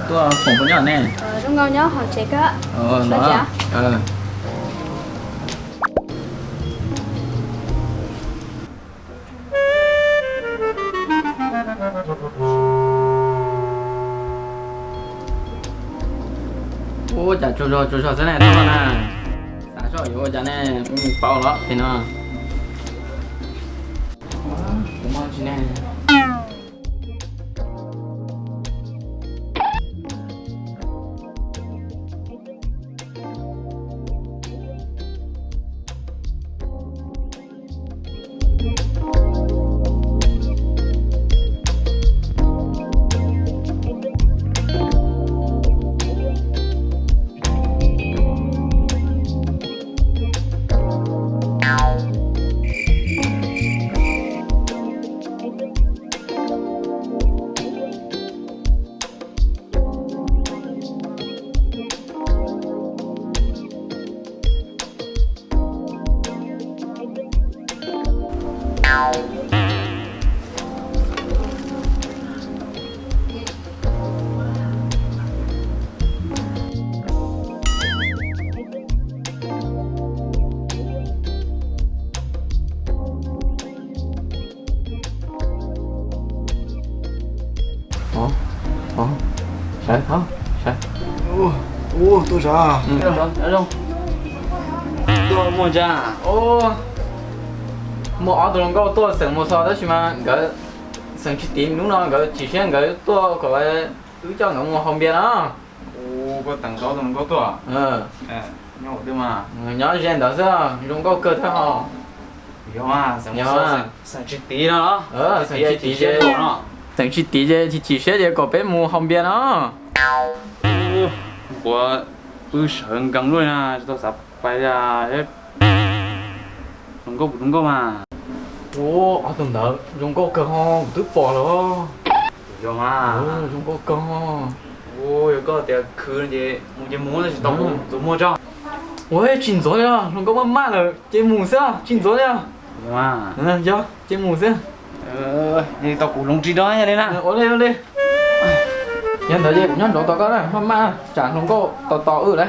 Tuaj foom puas nyob ne? Zoo nkaus nyob hauv tsev koj. Ua cas tsaug zog tsaug zog xwb ne, tuaj na. Xav soj yuav ua cas ne, mus pauv los pem no. Kuv mob tsis ne. Sawv, sawv. Ua, tuaj sawv. Tuaj muaj tsa. Muaj ob tug hluas nkauj tuaj xeem mus xo tab sis mas nkawd xeem tsis tiv, hnub no nkawd chim siab nkawd tuaj kom wb coj nkawd mus haus npias no. Koj teem tau ob tug hluas nkauj tuaj? Nyob ua twg mas? Nyob ze ntawd xwb, zoo nkauj kawg thiab ho. Yog, xeem tsis tiv no. Xeem tsis tiv, xeem tsis tiv ces chim siab ces kom peb mus haus npias no. Ua, wb sawv nkees luaj na, tsis tau xav pais. Zoo nkauj puas zoo nkauj mas? Ua, ob tug ntawd zoo nkauj kawg ho, kuv twb pom lawm. Yog mas. Zoo nkauj kawg ho. Ua, yog koj tias khwv ces mus ces mus, tab sis tau kuv tus muag tso. Ua, tsis ntxuav li, hluas nkauj maj maj lawm ces mus xwb, tsis ntxuav li. Yog, ces mus xwb. Tau kuv hloov tsis do li na. Ua li, ua li. Yog ntawd ces kuv nyob nraud tos koj na, maj maj tsam hluas nkauj tos tos wb lawm.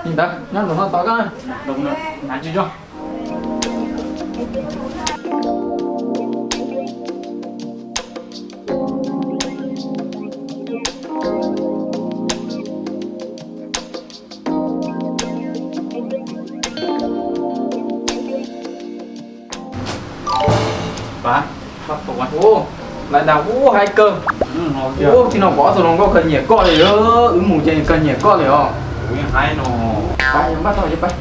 Li ntawd nyob nraud no tos koj na. Ua, lais ntas ub haib kawg. Ub, txij no pom ob tug hluas nkauj kawg nyiam koj li, wb mus ces kawg nyiam koj li os. Pab, pab tau, pab.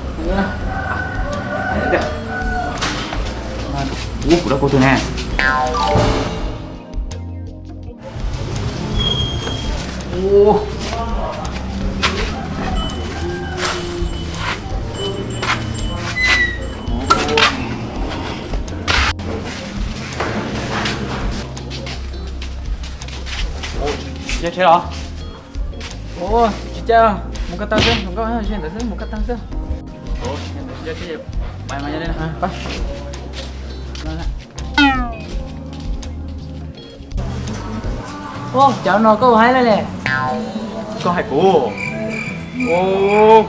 Ub, kuv dab kuv tug ne. Caij tsheb los? Ua, tsis caij, mus ko taw xwb, hluas nkauj ze ntawd xwb, mus ko taw xwb. Ua, cov no koj haib lawm li. Koj hais kuv? Ua,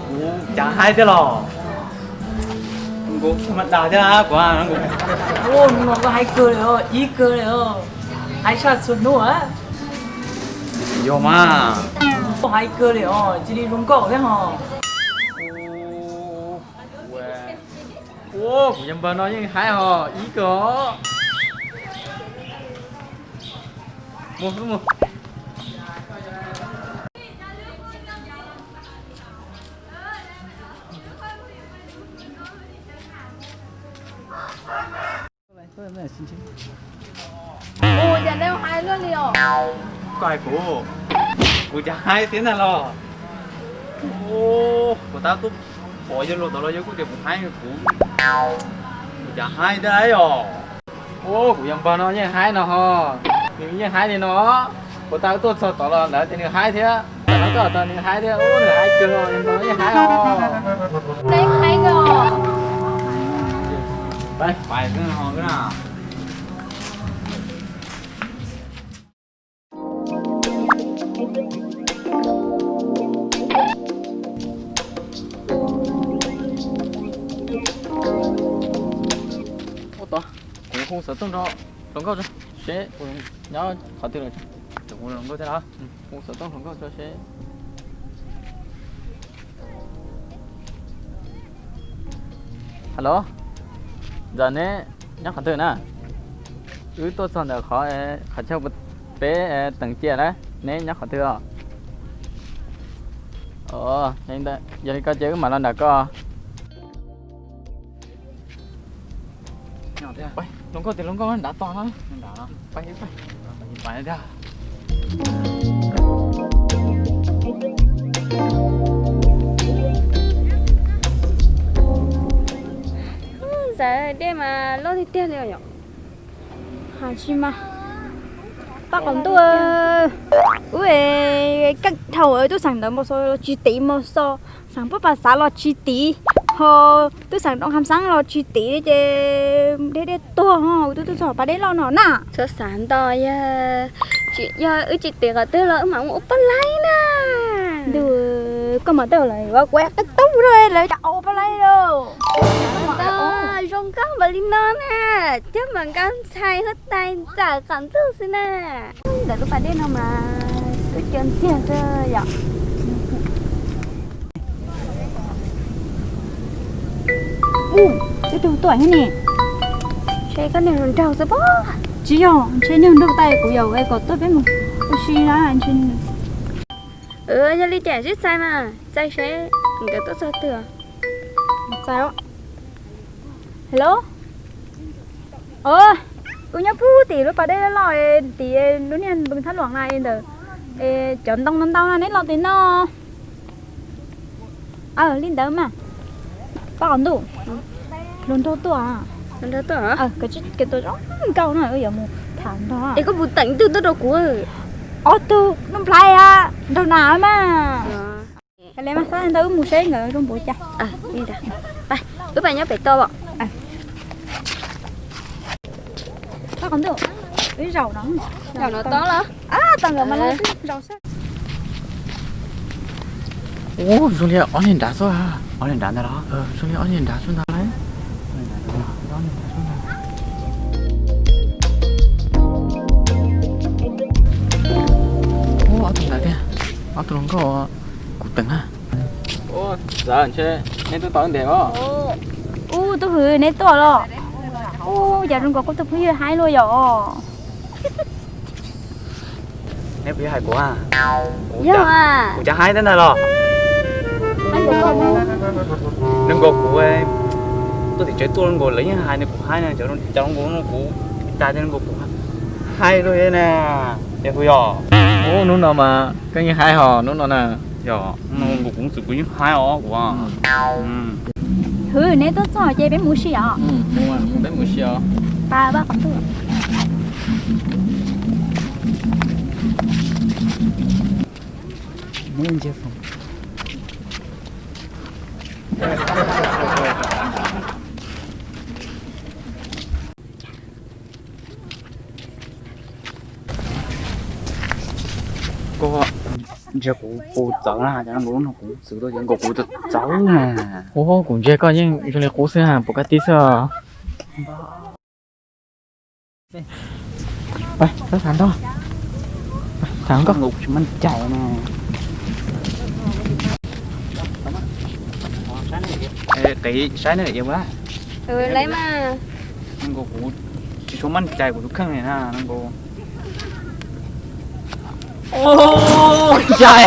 kuv cas haib thiab los? Kuv mas dag thiab kuv. Ua, hnub no koj haib kawg li os, ib kawg li os. Haib tshaj txhua hnub a. Yog mas. Koj haib kawg li os, cia li zoo nkauj thiab ho. Ua, kuv yog npawg no yeej haib ho, ib kawg os. Mus, mus. Ua cas nej haib luaj li os? Koj hais kuv, kuv cas haib thiab ntag los? Kuv tab tuaj pom yawg laus tod los yawg kuj tias kuv haib, kuv, kuv cas haib thiab os. Ua, kuv yog npawg no yeej haib no ho, nws yeej haib li no. Kuv tab tuaj txog tod los lawv tias nws haib thiab, tam no koj tau nws haib thiab, ua nws haib kawg, yog npawg no yeej haib os. Pais, pais xwb ho na. Ua tod, kuv hu xov tooj rau hluas nkauj tso, seb nyob qhov twg lawm. Hu xov tooj hluas nkauj tso seb. Hello, ntxawm, neb nyob qhov twg na? Wb tuaj txog ntawm qhov qhov chaw peb teem cia na, neb nyob qhov twg os? Yog li ko ces wb mam los nram koj. Hluas nkauj tias hluas nkauj nrad tos na. Ntxawm, dej mas loj tiag tiag li os. Hais tsis mas, pab qaum ntuj, wb keej dhau, tub xeem ntawd Npau Xo los tsis tiv, Npau Xo, xeem Pub Pas xav los tsis tiv, ho tub xeem Doo Kham Xeeb los tsis tiv ces deb deb tuag, wb twb tuaj txog pas dej loj no na. Txhob xav ntau, yog wb tsis tiv qhov twg los wb mam mus ua poj laib na. Ntuj, koj mas tej lawv ua kuv qab tub rau lawv cov ua poj laib lauj. Zoo nkauj npaum li no na, thiab mas nkauj ntxhais huab tais ntxawm qaum ntuj xwb na. Ntawm lub pas dej no mas twb cia ntxiag xwb yom. Ub, twb tug tuaj thiab ne. Ntshe koj niag hluas nraug xwb pob. Tsis yog, ntshe niag hluas nraug tais kuv yom, es kom tuaj peb mus ua si na. Yog li ces sib txais mas, txais seb nkawd tuaj txog twg. Txais. Hello. Os, kuv nyob puag tim lub pas dej loj loj tim lub niag npoo Thab Luam na, ntawm cov ntoo ntau ntau na, neb los tim no. Aw, li ntawd mas. Pab qaum ntuj, hluas nraug tuaj. Kawg tuaj zoo nkauj na, wb yuav mus tham nrog. Es koj puas teem ib tug tuaj rau kuv? Ob tug nplhaib nraug nas mas. Hais li mas, xav ntawd wb mus seb nkawd zoo npaum cas. Wb pab nyob pem toj. Pab qaum ntuj, wb zaum no. Zaum no tod los? Tau nkawd mas no xwb, zaum xwb. Ub, zoo li ob niag nrad xwb, ob niag nrad ntag los? Zoo li ob niag nrad xwb ntag lauj. Ub, ob tug ntawd tiag, ob tug hluas nkauj kuv teem na. Ub, txawm ntshe neb twb tau ntes os. Ub, tub hwm, neb tuaj los? Ub, cas zoo nkaus koj tus phooj ywg haib luaj yom. Neb puas yog hais kuv? Yog, kuv cas haib thiab ntag los? Zoo nkaus kuv tuaj tim tsev tuaj zoo nkaus lawv yeej hais tias kuv haib na, cov zoo nkaus no kuv tas tias zoo nkaus kuv haib luaj thiab na. Yog kuv yog. Ub, hnub no mas koj yeej haib hos hnub no na. Yog, hnub no nkaus kuv txwm kuv yeej haib os kuv. Hwm, neb tuaj txog ces peb mus si os. Mus, peb mus si os. Pab, pab qhov twg? Koj ntsia kuv puas txawv na, cas nkaus lub no kuv txwv tuaj ces nkaus kuv txawv txawv na. Ua, kuv ntsia koj yeej zoo li qub xwb, puas kab tib xwb. Pab, pab tham ntag. Tham koj. Tsis manj cai na. Qiv saib na. Nkaus kuv tsis tshua manj cai kuv tus kheej li na, nkaus. Ncaj,